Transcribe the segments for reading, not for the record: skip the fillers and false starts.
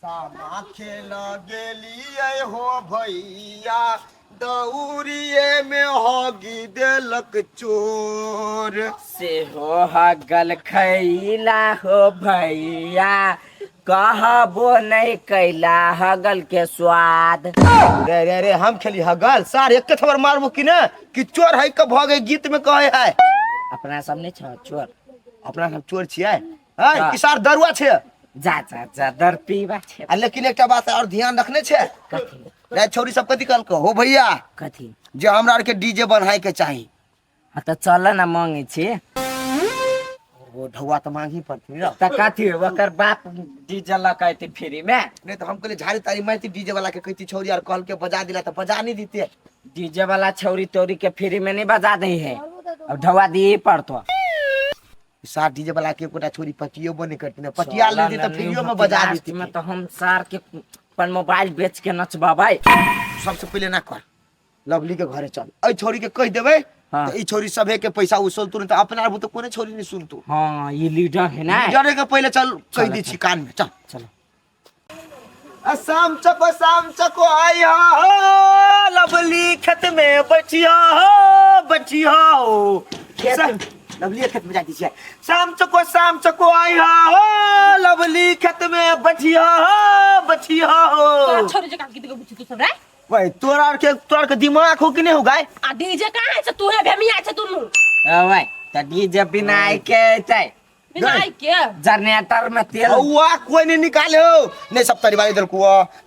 सामा खेल गेलियै हो भैया, दौरिये में हगी देलक चोर। सेहो हगल खैला हो भैया, कहबो नहीं कैला हगल के स्वाद। रे रे रे, हम खेली हगल सार एक थबर मारबो कि ने कि चोर है के भगे गीत में कहे है। अपना सब नहीं छो चोर। अपना सब चोर छियै है। हाँ। कि सार दरुआ छै। जा जा जा, दर पीबा छै। आ लेकिन एकटा बात और ध्यान रखने छै। कथी? रे छौरी सब कथी कहलको हो भैया? कथी? जे हमरा आर के डीजे बनाए के चाही। हाँ तऽ चल ना, मांगे छी। ओ ढौआ तऽ मांगही पड़ती ना। तऽ कथी ओकर बाप डीजे लऽ के अयतै फ्री में? नहीं तो हम कहले झाड़ी तारी मारती डीजे वाला के, कहती छौरी आर कहल के बजा दिला तऽ बजा नहीं दीते। डीजे वाला छौरी तोरी के फ्री में नहीं बजा दे है, अब ढौआ दिए पड़तो। सार डीजे वाला के एकोटा छोरी पटियो बने करती ना, पटिया लेती तऽ फ्रीयो में बजा देती। में तो हम सार के अपन मोबाइल बेच के नचबाबै। सबसे पहिले ना कर, लवली के घरे चल, एहि छोरी के कहि देबै। हाँ। तऽ ई छोरी सभे के पैसा उसलतू, नहीं तऽ अपना आर तऽ कोने छोरी नहीं सुनतू। हाँ, ये लीडर है ना। लीडरे के पहिले चल कहि दै छी कान में, चल। चलो। शाम चको शाम चको आई हो लवली खेत में बैठिया हो बैठिया हो। खेत लवली खेत में जाती छियै। शाम चको आई हो लवली खेत में बैठिया हो बैठिया हो। तोरा छोरी जकाँ गीत गबै छी तू सब रे। वही तोरा आर के दिमाग हो कि नहीं हो गाय? आ डीजे कहाँ छै? तू हे भेमिया छै दुनू। ओए तऽ डीजे बिना आइ के अयतै? बिना आइ के। जनरेटर में तेल हौआ कोई नहीं निकाले हो, नहीं सप्तरी बारी देलको,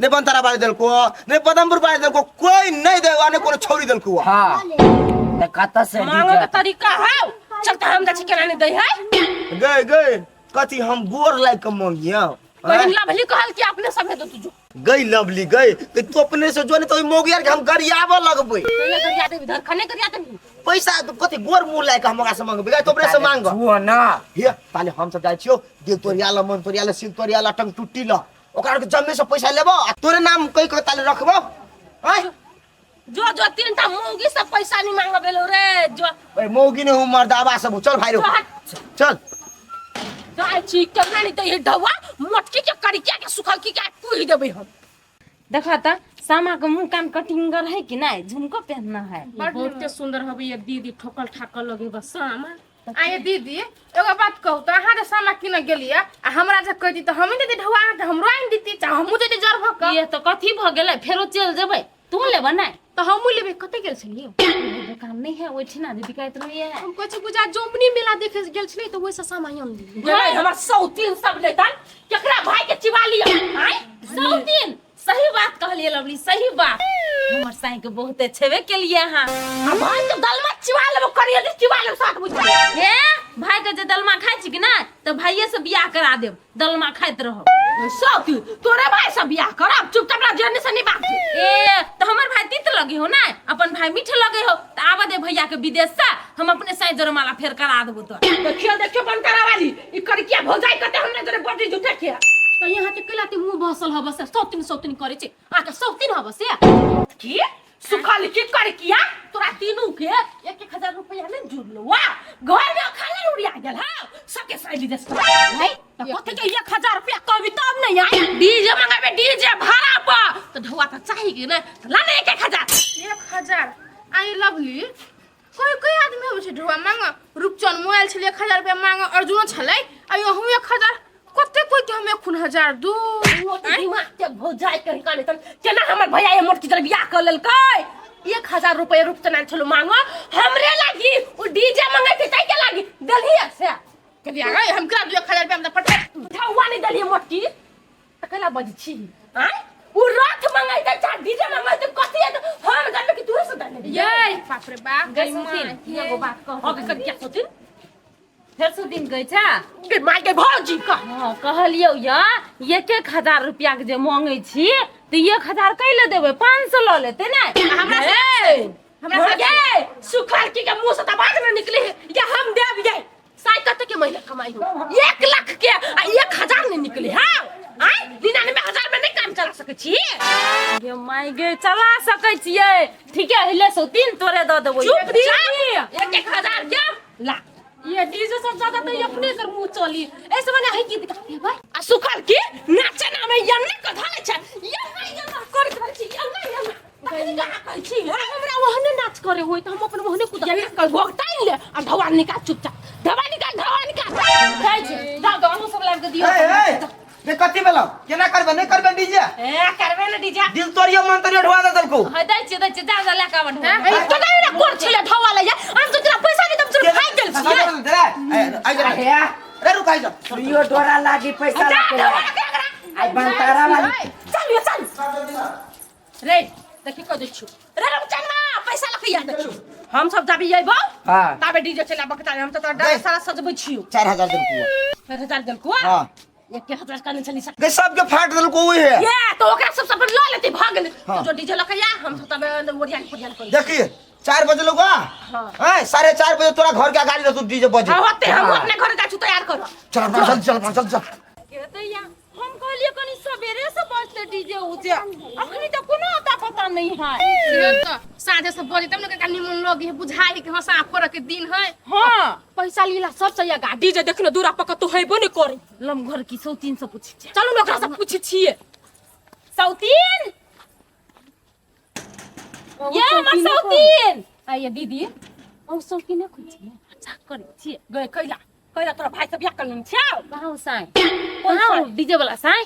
नहीं बनतारा बारी देलको, नहीं पदमपुर बारी देलको, कोई नहीं देवा, नहीं कोनो छौरी देलको। हाँ तऽ कतऽ से मांगे के डीजे? तरीका हौ। चल तऽ हम जाइ छी, केना नहीं दै है। गए गए, कथी हम गोर लाग के मंगियो? बहिन लवली कहल कि अपने सब हेतौ, तू जो। गई लवली गई तो तू अपने से जो, नहीं तो मोगी यार के हम गरियाबऽ लगबै। पहिले गरिया देबी, धर खने गरिया देबी। पैसा तो कथी गोर मुंह लाग के हम ओकरा से मंगबै? गई तो अपने से मांग। छुओ ना। हे ताले हम सब जाइ छियो, दिल तोरिया ल, मन तोरिया ल, सिल तोरिया ल, टंग टुट्टी ल, ओकरा के जम्मे से पैसा लेबो आ तोरे नाम कहि के ताले रखबो आय। जो जो, तीन टा मौगी सब पैसा नहीं मांगबे लो रे, जो। ओए मौगी ने हूं, मर्दाबा सब हूं। चल भाई रो। जो हट। चल। जाइ छी, केना नहीं दै है ढौआ मोटकी के करिया के सुखल की के कुहि देबै हम। देखा त सामा के मुंह कान कटिंगर है कि नहीं, झुमको पहनना है। बहुते सुंदर हबे ये दीदी, ठोकल ठाकल लगे बस सामा। आये दीदी, एगो बात कहू तऽ अहाँ जे सामा किनऽ गेलियै आ हमरा जे कहि दी तऽ हमही देती ढौआ अहाँके, हमरो आनि देती, चाहे हमहूँ जैती जर भऽ कऽ। ये तो कथी भ गेलै, फेरो चलि जेबै, तू लेबऽ नहि? तऽ हमहूँ लेबै। कतऽ गेल छलियै? दोकान नहि है ओहिठिना जे बिकाइत रहैए। हम कहै छी गुजा जोमनी मेला देखे गेल छलियै तऽ ओहिसँ सामा आनि लेलियै। गए हमर सौतीन सब लेतन, केकरा भाई के चिबा लिया आय? सौतीन, सही बात कहलिए लवली, सही बात। हमर साई के बहुते छेबे केलिए अहाँ। आ भाई के दलमा चिबा लेबो, करिए दे चिबा लेबो साथ बुझ। हे भाई के जे दलमा खाइ छी कि ना, तऽ भाइये से बियाह करा देब, दलमा खाइत रहब। सौतीन तोरे भाई से बियाह करब, चुपचाप रह, जेने से नहीं बात। ए तऽ हमर भाई तीत लगे हो ना, अपन भाई मीठ लगे हो, तऽ आबऽ दे भैया के विदेश से, हम अपने साई जरमाला फेर करा देबो। तो देखियो देखियो बनतारा वाली, ई करिकिया भौजाई कते हमने जरे बड़ी झूठे के। तऽ यहाँ के कैला ते मुँह बसल हब से सौतीन सौतीन करै छै, अहाँके सौतीन हब से? की सुखल की करिकिया, तोरा तीनू के एक एक हजार रुपया नहीं जुड़लो, वाह घर में खाना उड़िया गेल। हां सबके सहेली देस नहीं। तो कथी के 1000 रुपया कभी तब नहीं आई, डीजे मंगाबे डीजे भाड़ा पर तो ढौआ तो चाही कि नहीं? तो ला ना एक एक हजार। 1000? आई लवली, कोई कोई आदमी अबै छै ढौआ मांग? रूपचन मोबाइल छलै 1000 रुपया मांग, अर्जुनो छलै, आ अहूँ 1000। कते कोई के हम एखुन हजार दू? वो तो दिमाग के भौजाई कहीं काने तन केना हमर भैया ये मोटकी जल बियाह कर लेलकै। 1000 रुपया रूपचन आयल छलो मांग हमरे लागी, उ डीजे मंगै छै ताई के लागी देलही से। कथी आ गए, हम केना दू 1000 रुपया? हम तऽ फटफट ढौआ नहीं देलही मोटकी त कैला बजै छी आय? उ रथ मंगै छै चाहे डीजे मंगै छै, कथी है हम जानबे कि तूहे से देने। ये बाप रे बाप। गई सुतिन, एगो बात कह। अगे कर क्या सोचिन? फेर सुतिन गई छा। गे माय के भौजी कह। हाँ कहलियौ या एक एक हजार रुपया के जे मांगे छी तऽ 1000 कैले देबै? 500 लऽ लेतै ने। हमरा ए, हमरा गे सुखल की के मुंह से त बात न निकले है, या हम देब ये साई कते के महीना कमाई हो 1 लाख के आ 1000 नहीं निकले। हाँ आय 99,000 में नहीं काम चला सके छी। गे माय गे, चला सकै छियै, ठीके हिले सौ तीन तोरे दऽ देबो। चुप चाप, एक एक हजार के ला। ये डीजे सब ज्यादा तो अपने कर मुंह चली ऐसे बने है की दिखा भाई आ सुखल की नाचे ना में यन्ना कथा ले छै यन्ना यन्ना करैत रहै छी यन्ना यन्ना तखनी कहाँ कहै छी हमरा ओहने नाच करे होय त हम अपन ओहने कुदा यन्ना कर भोगताइन ले आ ढवा निकाल चुपचाप ढवा निकाल ढवा निकाल जाइ छी जाओ दो अहूँ सब लाबि के दियौ ए ए रे कथी भेलौ केना करबे नहीं करबे डीजे ए करबे ने डीजे दिल तोड़ियो मन तोड़ियो ढुआ दे देलको है दै छियै दै छियै जा जा लए कऽ आबऽ ढोआ। ए तो नहीं ना कोर छले ढवा ले हम तो तोरा पैसा नहीं तब तोरा भाग गेल छियै आई जा हे रे रुक आई जा यो डोरा लागी पैसा जा लगे ढवा के एकरा आई बनतारा वाली चल यो चल रे देखी कह दै छियौ रे रमचनमा पैसा लऽ के याद देखियौ हम सब जाबी अइबौ हाँ। ताबे डीजे चला बकता हम तो तोरा डांस सारा सजबै छियौ 4000 देलको 4000 देलको हां 1000 कहने छली सा गई सबके फाट देलको उहे ये तो ओकरा सब सब लऽ लेतै भऽ गेलै हाँ। तो जो डीजे लऽ के आ हम सब तबे ओरियान पोरियान करी देखिए 4 बजे लोग हां 4:30 बजे तोरा घर के गाड़ी रहतौ डीजे बजे हाँ होते हम हाँ। अपने घर जा छु तैयार कर चल अपना चल चल अपना चल चल के तऽ या हम कहलियै कनी सवेरे से बजतै डीजे उजे अखनी तऽ कोनो अता पता नहीं है से तो साँझे से बजे तब ने कनिका निमन लगे है बुझाइ है कि हाँ साँझ फोड़ऽ के दिन है हाँ पैसा लीला सब सही गा डीजे देखनो दूरा पक तो हेबो नहीं करे लम घर की सौतीन से पूछै छियै चलू ने ओकरा से पूछै छियै सौतीन ये हमर सौतीन आइए दीदी और सौतीन खुद छियै अच्छा करै छियै गए कैला कैला तोरा भाई सब बियाह कर लेने छौ कहाँ साई कोन कहाँ साई? डीजे वाला साई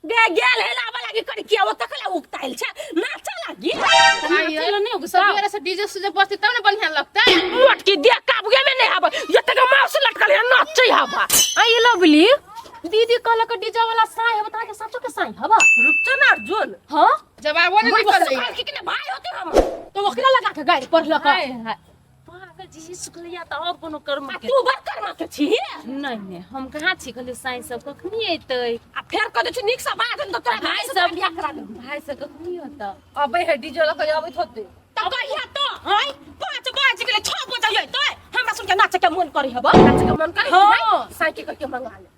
गे गेल हे लाबा लागी कर किया ओ तकला उगताइल छै नाचा लागी नाचै नहीं उगता सवेरे से डीजे सुजे बजते तब ने बढ़िया लगतै मोटकी देह काबुए में नहीं आबे ये तक माउस लटकल है नाचै हवा आई लवली दीदी कहलक डीजे वाला साई हवा तोरा के साचो के साई हवा रुपचन अर्जुन हां जवाबो ने निकल के किने भाई होते हम तो ओकरा लगा के गाड़ी पढ़लक हाय हाय पागल जी सुखलिया तऽ और कोनो कर्म आ के तू बड़ कर्मा के छी नहीं नहीं हम कहाँ छी कहलियै साई सब कखनी अयतै आ फेर कह दै छी नीक से बात त तोरा भाई सब बियाह करा देबू भाई सब कखनी होतौ अबै है डीजे लऽ के अबैत होते त कहिया तो हाय 5 बज गेलै 6 बजे अइतै हमरा सुन के नाचे के मन करी हबो नाचे के मन करी हाँ। साइकिल करके मंगा ले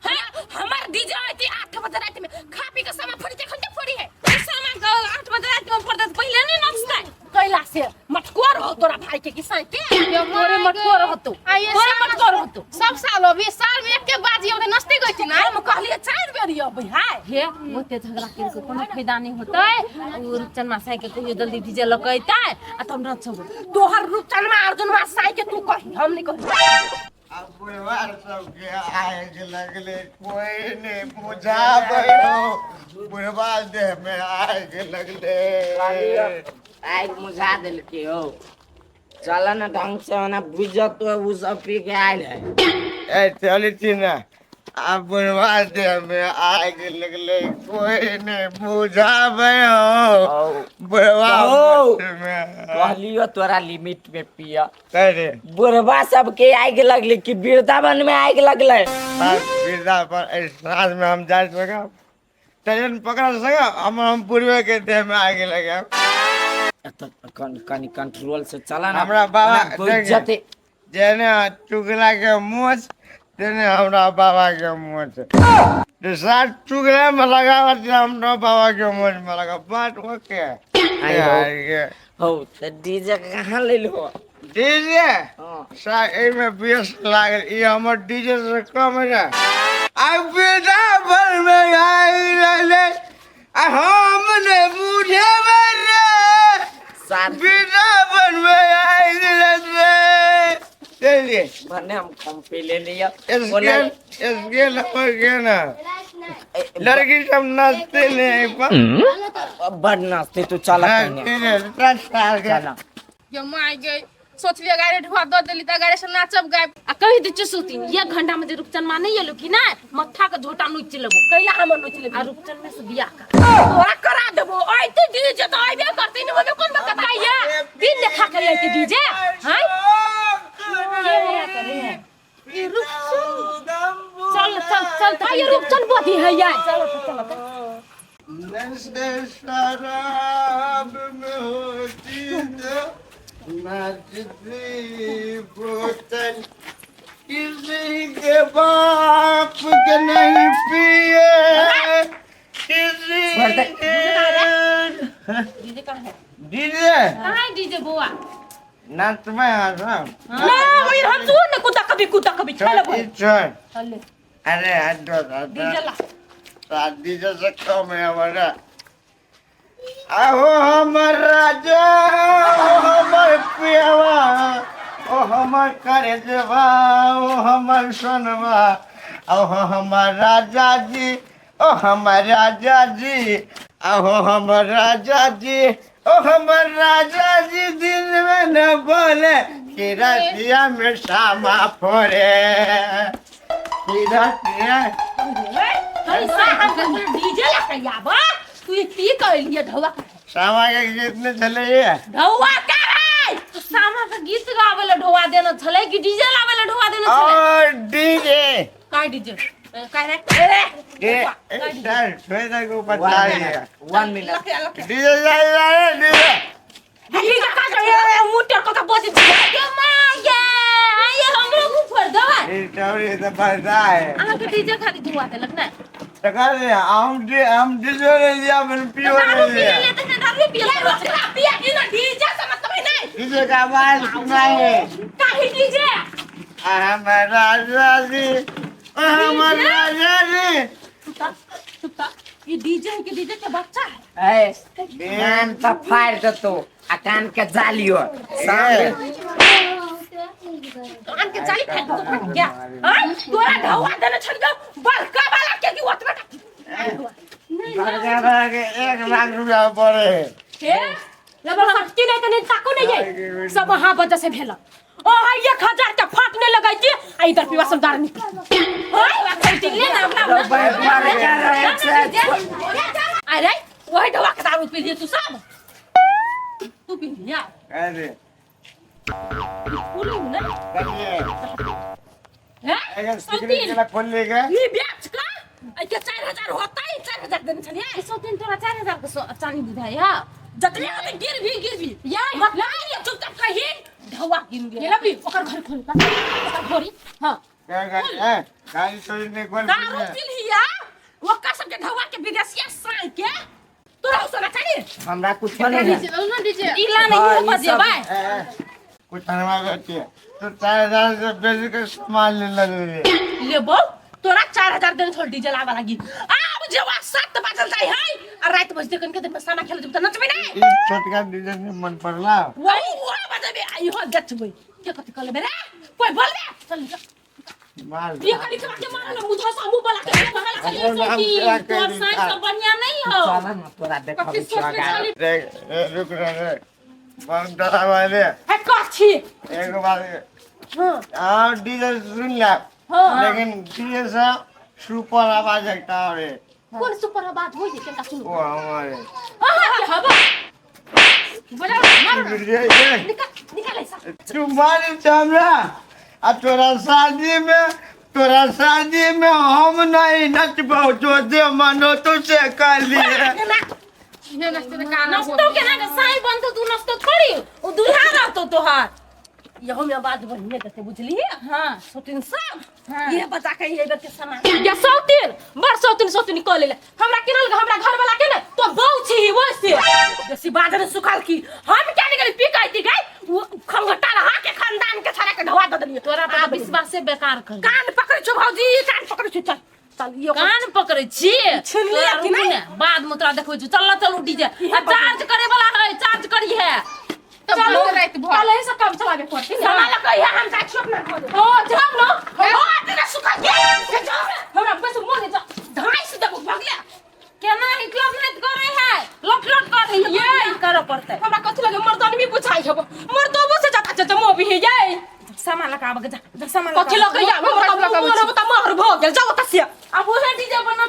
हाँ, हमार डीजे आती 8 बजे रात में खा पी के सामान फोड़ी के खंडे फोड़ी है सामान के 8 बजे रात में पड़तै तऽ पहिले नहि नाचतै कैला से मटकोर हो तोरा भाई के कि साइकिल तोरे मटकोर होतौ तोरे मटकोर होतौ सब साल अभी साल में एके बाजी अबै नचते गई थी ना हम कहलिए 4 बेर अबै हाय हे ओते झगड़ा कर के कोनो फायदा नहीं होतै उ रुपचनमा साई के कहियो जल्दी डीजे लऽ के अयतै आ तब नचबै तोहर रूपचनमा अर्जुनमा साई के तू कही हम नहीं कही आ बुढ़वा सबके आगि लगले कोई नहीं बुझाबै हो बुढ़वा देह में आगि लगले आगि मुझा देलकै हो चल न ढंग से ओना बुझ तो उ सब पी के आयल है ए चली छी ना आ बुढ़वा देह में आगि लगले कोई नहीं बुझाबै हो बुढ़वा हो। देह में कहलियो तोरा लिमिट में पिया करे बुढ़वा सबके आगि लगले कि वृंदावन में आगि लगले वृद्धा पर एहि साँझ में हम जा सकब ट्रेन पकड़ सकब हम पूर्वे के देह में आगि लगे तो कनी कंट्रोल से चला ना हमरा बाबा ओना बुझते जेने चुगला के मोछ तेने हमरा बाबा के मोछ जे सात चुगला में लगावत छै हमरा बाबा के मोछ में लगा बात ओके आई हो। हो तो डीजे कहाँ ले लो डीजे हाँ। सा एहिमे बेस लागल ई हमर डीजे से कम है आ बेटा भर में आई रहले आ हम ने बुझे रे सार बिना बनवे आई रहले चलिए भने हम कम पी ले लिया स्केल स्केल हो गया ना लड़की सब नाचते नहीं पर बड़ नाचते तू चला कहने चला यो my गई सोचलिए गाड़ी ढुआ दऽ देली तऽ गाड़ी से नाचब गायब आ कहि दै छियै सुती एक घंटा में जे रुपचनमा नहि एलौ कि नहि मत्था के झोटा नोचि लेबो कैला हमर नोचि लेबी आ रुपचन में से बियाह कर तोरा करा देबो अइते डीजे तऽ अइबे करतै ने ओमे कोन बड़का बात कहिया दिन देखा के अइते डीजे हां ई रुपचन चल चल चल आ ये रुपचन बोधी है यार चलो चलो नशे शराब में होती तो नाचती बोतल किसी के बाप के नहीं पिए किसी के डीजे कहाँ है डीजे कहाँ है डीजे बौआ नाचबै अहाँ सब? ना वही हम सुन ने कुत्ता कभी कुत्ता कभी खेल छोड़, ई छोड़। चल अरे हटो हटो। डीजे ला। डीजे से कम है हमारा। आहो हमर राजा, ओ हमर पियावा, ओ हमर करेजवा, ओ हमर सोनवा, ओ हमर राजा जी, ओ हमर राजा जी, आहो हमर राजा जी, ओ हमर राजा जी दिन में न बोले कि रतिया में सामा फोड़े, कि रतिया। कैसा हम डीजे ला के आबा तू ये की कहलिए ढौआ? सामा के गीत ने चले ये ढौआ का रे? तू सामा के गीत गावे ला ढोआ देना छले कि डीजे लावे ला ढोआ देना छले? और डीजे काय डीजे काय रे? ये सर ट्रेनर को बता दिया। 1 मिनट। डीजे जा रहा है डीजे। डीजे का करे मुंह टर का बोझ ये मां ये ये हमरो ऊपर दवा। ये टोरी तो पता है। अहाँ के डीजे खाली धुआ देलक ने? टका दे हम डी हम डीजे ले लिया मैंने पियो दारू ले पी लिया। ले त दारू पी ले। पिया की ना डीजे से मतलब है नहीं। डीजे का आवाज सुना है। काहे डीजे? हम राजा जी, हम राजा जी। चुप चुप, ये डीजे है कि डीजे के बच्चा है? ए कान पर फाड़ देतो आ कान के जालियो। कान के जाली फाड़ देतो फट गया। हां तोरा ढौआ देने छल गयो बड़का वाला के की ओतबा बड़का बड़ा के 1 लाख रुपया पड़े। हे लबर हटकी नहीं तने ताको नहीं जाई सब हां वजह से भेल। ओ हाय 1000 के फाटने लगाई छी आ इधर पीवा सब दारू निकल। हां ले ना अपना। अरे वही ढौआ के दारू पी लिए तू सब तू पी लिया। अरे पूरी ना करिए हैं सिगरेट के खोल लेगा ई बेच का के 4000 होता है 4000 देने छलिए। सौ तीन तोरा 4000 के चानी बुझाई हा जतने होते गिरवी गिरवी या मतलब ये चुपचाप कही ढौआ गिन गेल। ये लबली ओकर घर खोल का ओकर घोरी। हां क्या गाड़ी है गाड़ी छोड़ी नहीं खोल दारू पी लिया ओकर सब के ढौआ के विदेशिया साई के तोरा सोना चाहिए हमरा कुछ नहीं है। डीजे ना डीजे इला नहीं हो बजेबै। कुछ हमारा बच्चे तो 4000 से बेच के सामान ले ले लेबो तोरा 4000 देने छोड़ डीजे लावा लागी। आब जेवा 7 बजल जाय है आ रात बजते कन के दिन में सामा खेल जब त नचबे नै। ई छोटका डीजे ने मन पड़ला वही वो बजबे आई हो गचबे के कथि कर लेबे रे कोई बोलबे चल जा मार ये कली के के मारल मुझा सामू बोला के बोला के तोर साई सब बढ़िया नहीं हो। चल ना तोरा देखबै कथी सोच में छली? देख रुक रे बम डरा वाले है कथि एक बार हां हां डीजे सुन ले। हां लेकिन डीजे से सुपर आवाज एकटा आवे। कोन सुपर आवाज होई छै केनका सुन ओ हमारे हां के हवा बोला मार निकाल निकाल ऐसा तू मारी हमरा आ तोरा शादी में हम नहीं नचबो जो जे मानो तो से कर लिए। ये नाश्ते में काना नस्तो के ना साई बनतो तू नस्तो थोड़ी ओ दुल्हा रहतो तोहार। यहो में आवाज बढ़िया देते बुझली। हां सोतिन सब हाँ। ये बता के ये बेर के सामान या सौतिन बड़ सौतिन सौतिन क लेले हमरा केनल हमरा घर वाला के ने तो बहु छी वैसे बेसी बाजर सुखाल की हम क्या निकली पी के गई वो खंगटा रहा के खानदान के छाड़ा के ढवा द देलिए। तोरा पर विश्वास से बेकार कर कान पकड़ै छौ भौजी कान पकड़ै छौ चल चल यो कान पकड़ै छी छिनलियै कि नहि? बाद में तोरा देखबै छी। चल चलू डीजे आ चार्ज करे वाला है चार्ज करी है। तब चलू रात भर पहले से काम चलाबे पड़तै ने सामान लऽ के हम जाइ छी अपना घर। ओ जाओ न ओ तेरा सुखा के जाओ हमरा बस मोने जा धाइस देबो भगले केना हिकलब नहीं करे है लट लट करे है ये करे पड़तै। हमरा कथि लगे मर्दानवी बुझाइ हब मर्दबो से जाता जमो भी है ये सामान लगा आबे जा जा सामान कथि लगे या हमरा कथि लगे मोर त मोहर भ गेल जाओ तसिया अब उहे डीजे बना